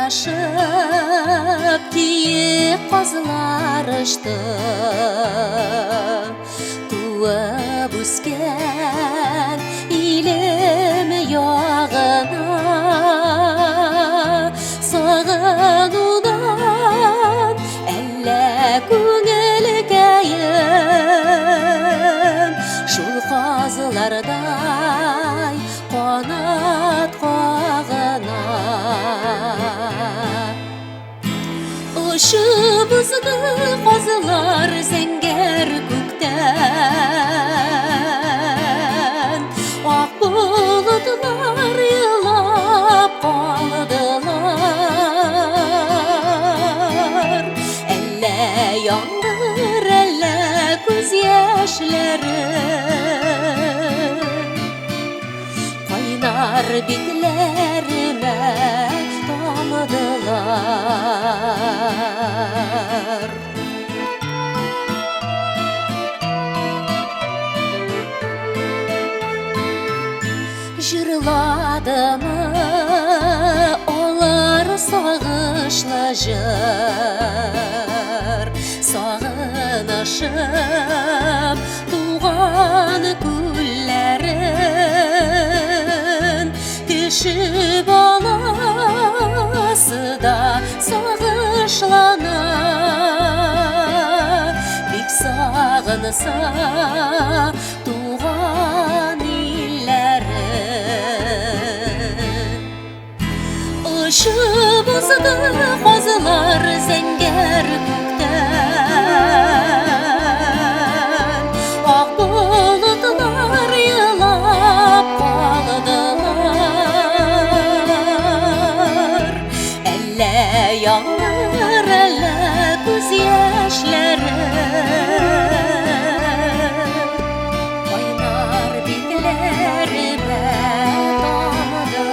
Каңгылдашып киек казлар очты. Туып үскән илем ягына Сагынудан әллә күңелкәем Шул казлардай канат кагына. Очып узды казлар зәңгәр күктән. Ак болытлар елап калдылар. Әллә яңгыр, әллә күз яшьләре. Кайнар битләремә тамдылар. Җырладымы алар сагышлы җыр, Сагынышып Туган күлләрен кеше баласы да сагышлана. Бик сагынса туган илләрен. Очып узды казлар зәңгәр күктән. Ак болытлар елап калдылар. Әллә яңгыр, әллә күз яшьләре. Кайнар битләремә тамдылар.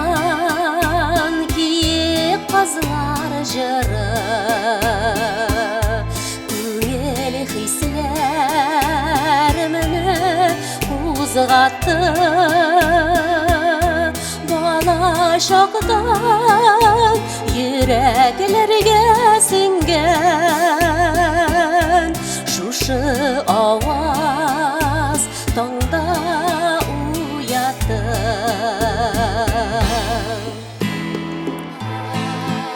Яңгыраган киек казлар җыры Күңел хисләремне кузгатты. Бала чактан йөрәкләргә сеңгән шушы аваз таңда уятты.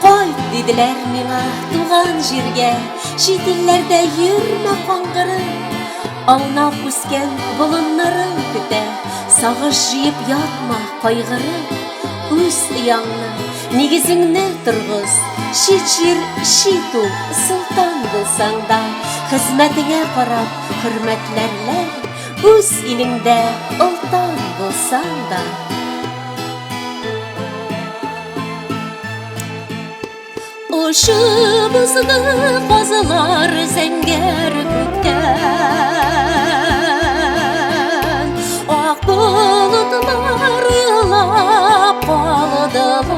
Кайт, диделәр миңа, туган җиргә, чит илләрдә йөрмә каңгырып. Аунап үскән болыннарың көтә, сагыш җыеп ятма кайгырып. Үз ояңны, нигезеңне торгыз, чит җир чит ул, солтан булсаң да, хезмәтеңә карап хөрмәтләрләр, үз илеңдә олтан булсаң да. Очып узды казлар зәңгәр күктән. Ак болытлар елап калдылар.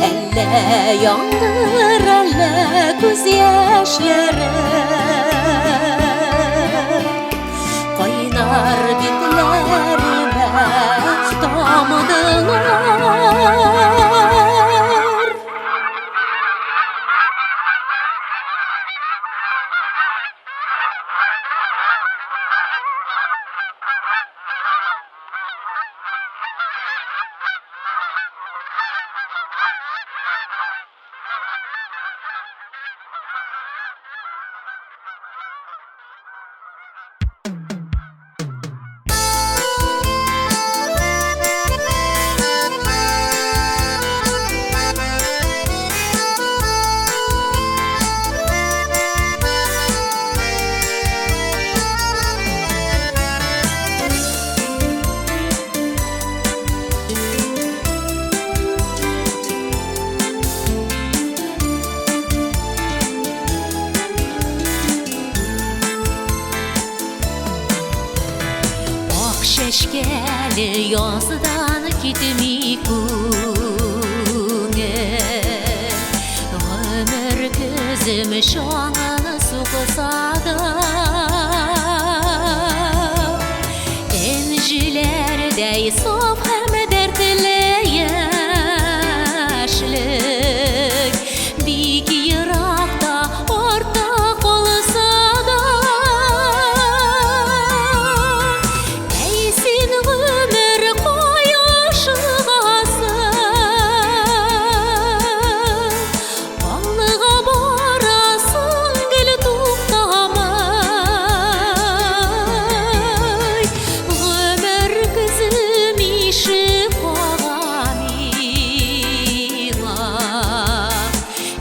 Әллә яңгыр, әллә күз яшьләре. Кайнар битләремә тамдылар. Чәчкәле яздан китми күңел. Гомер көзем чаңын сукса да, Энҗеләрдәй саф һәм дәртле яшьлек бик еракта артта калса да. Әй, син, гомер, кая ашыгасың? Алга барасың гел туктамый. Гомер көзем ишек кага миңа,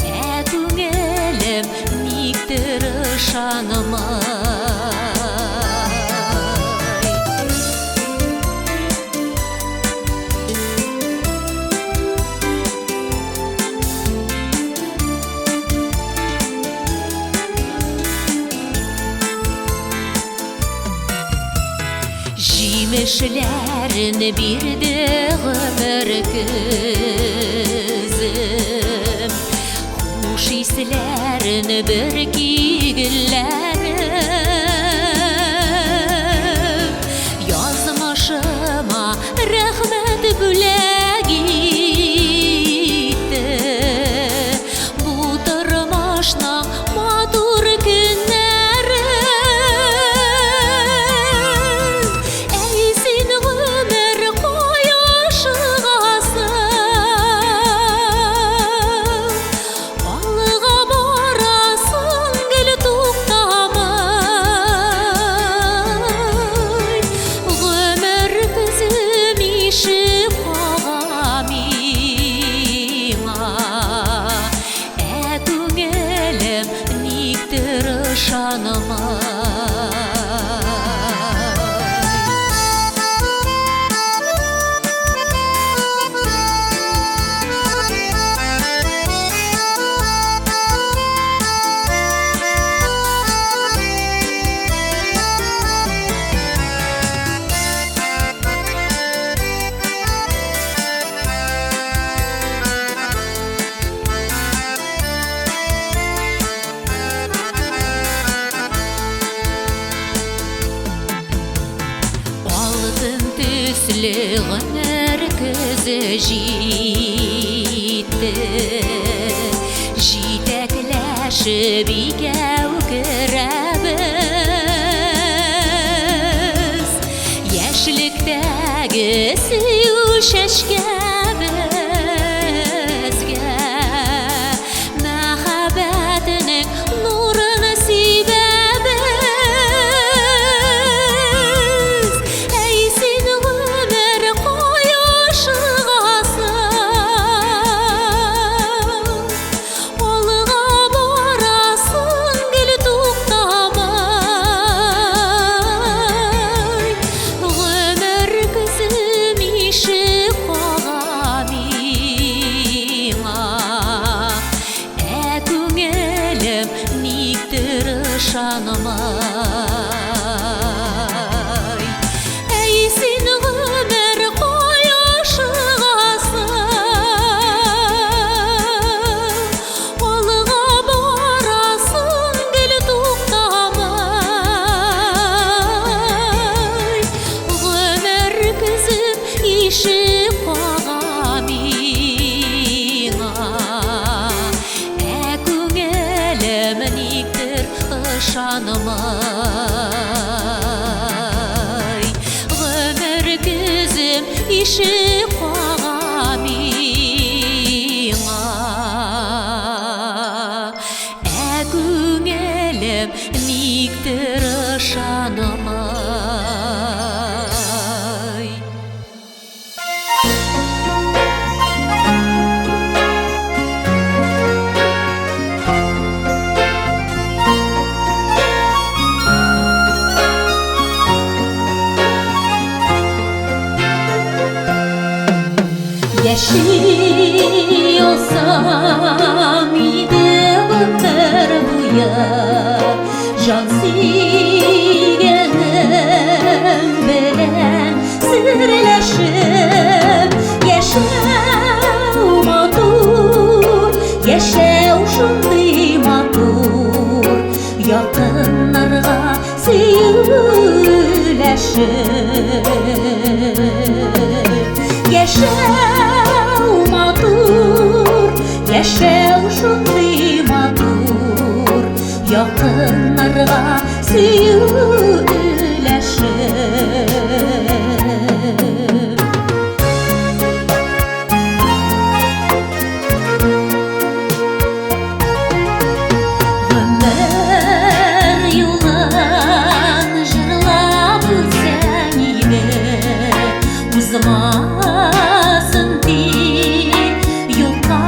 Ә күңелем никтер ышанмый. Җимешләрен бирде гомер көзем, Хуш исләрен бөрки гөлләрем. Язмышыма рәхмәт бүләк итте бу тормышның матур көннәрен. Әй, син, гомер, кая ашыгасың? Алга барасың гел туктамый. Гомер көзем ишек кага миңа, Ә күңелем никтер ышанмый. Алтын төсле гомер көзе җитте. Җитәкләшеп икәү керәбез. Яшьлектәге сөю чәчкәбезгә Мәхәббәтнең нурын сибәбез. Әй, син, гомер, кая ашыгасың? Алга барасың гел туктамый. Гомер көзем ишек кага миңа, Ә күңелем никтер ышанмый. Әй, син, гомер, кая ашыгасың? Алга барасың гел туктамый. Гомер көзем ишек кага миңа, Ә күңелем никтер ышанмый. Гомер көзем ишек кага миңа, Ә күңелем никтер ышанмый. Яши алсам иде гомер буе җан сөйгәнем белән. Яшәү шундый матур, якыннарга сөю өләшеп. Яшәү матур, яшәү шундый матур, якыннарга сөю өләшеп. Гомер юлын җырлап үтсәң иде, узмасын дип юкка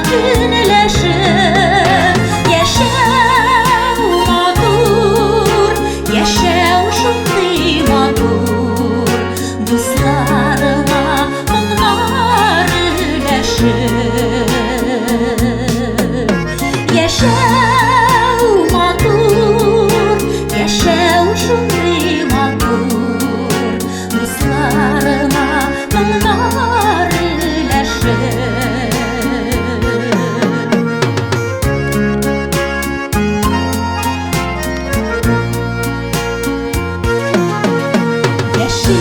көнләшеп. Яшәү матур, яшәү шундый матур, дусларыңа моңнар өләшеп. Яшәү матур, яшәү шундый матур, дусларыңа моңнар өләшеп. Яши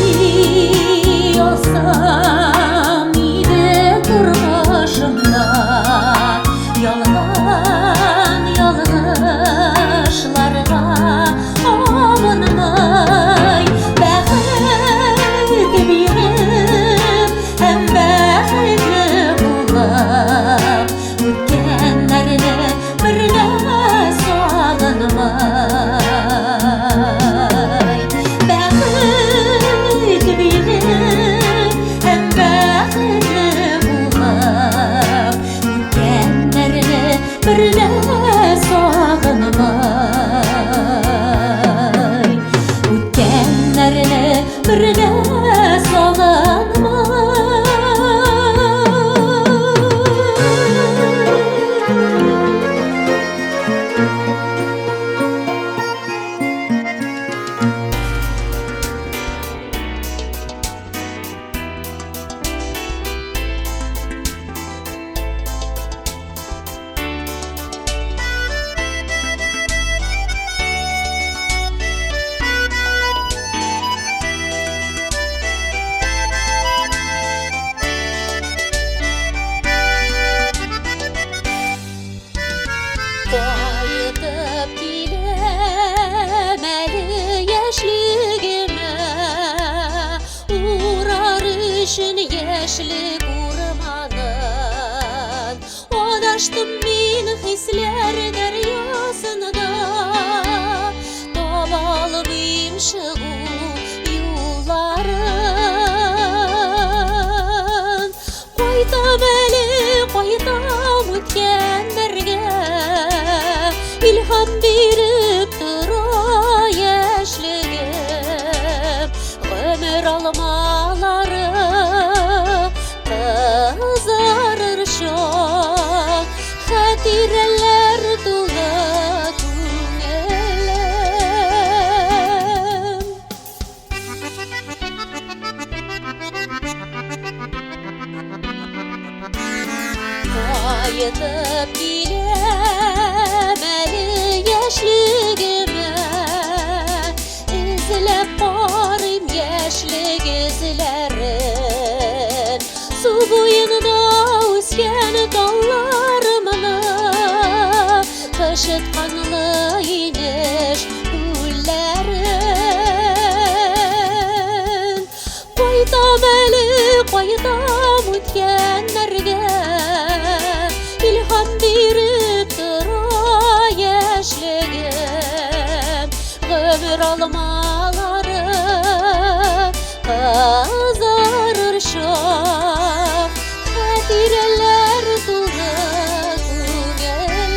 алсам иде тормышымда, ялган ялгышларга абынмый, бәхет биреп һәм бәхетле булып, үткәннәрне бер дә сагынмый. Бәхет биреп һәм бәхетле булып, үткәннәрне бер дә сагынмый. Үткәннәрне бер дә сагынмый. Кайтып киләм әле яшьлегемә, урар өчен яшьлек урманын. Адаштым мин хисләр дәрьясында, таба алмыйм чыгу юлларын. Кайтам әле, кайтам үткәннәргә, илһам биреп тора яшьлегем. Гомер алмалары кызарыр чак, хатирәләр тулы күңелем. Кайтып киләм әле яшьлегемә, эзләп карыйм яшьлек эзләрен. Су буенда үскән талларымны, кычытканлы инеш күлләрен. Кайтам әле, кайтам үткәннәргә, илһам биреп тора яшьлегем. Гомер алмалары кызарыр чак, хатирәләр тулы күңелем.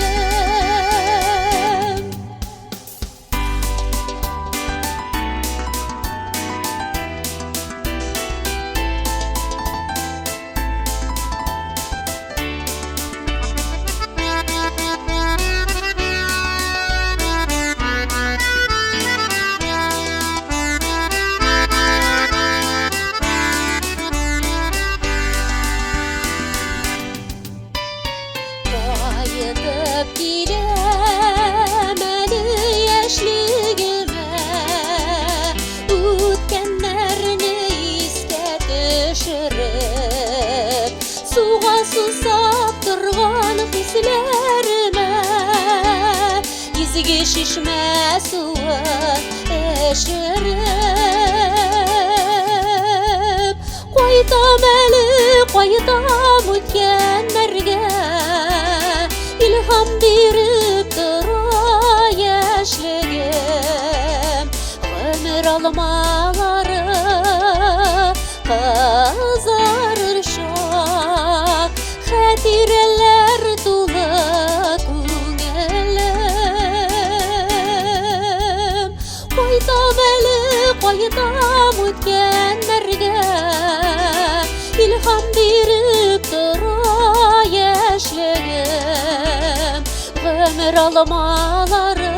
Кайтып киләм әле яшьлегемә, Үткәннәрне искә төшереп, Суга сусап торган хисләремә Изге чишмә суын эчереп. Кайтам әле, кайтам үткәннәргә, Илһам биреп тора яшьлегем. Гомер алмалары кызарыр чак, Хатирәләр тулы күңелем. Кайтам әле, кайтам үткәннәргә, Илһам биреп тора яшьлегем. Гомер алмалары.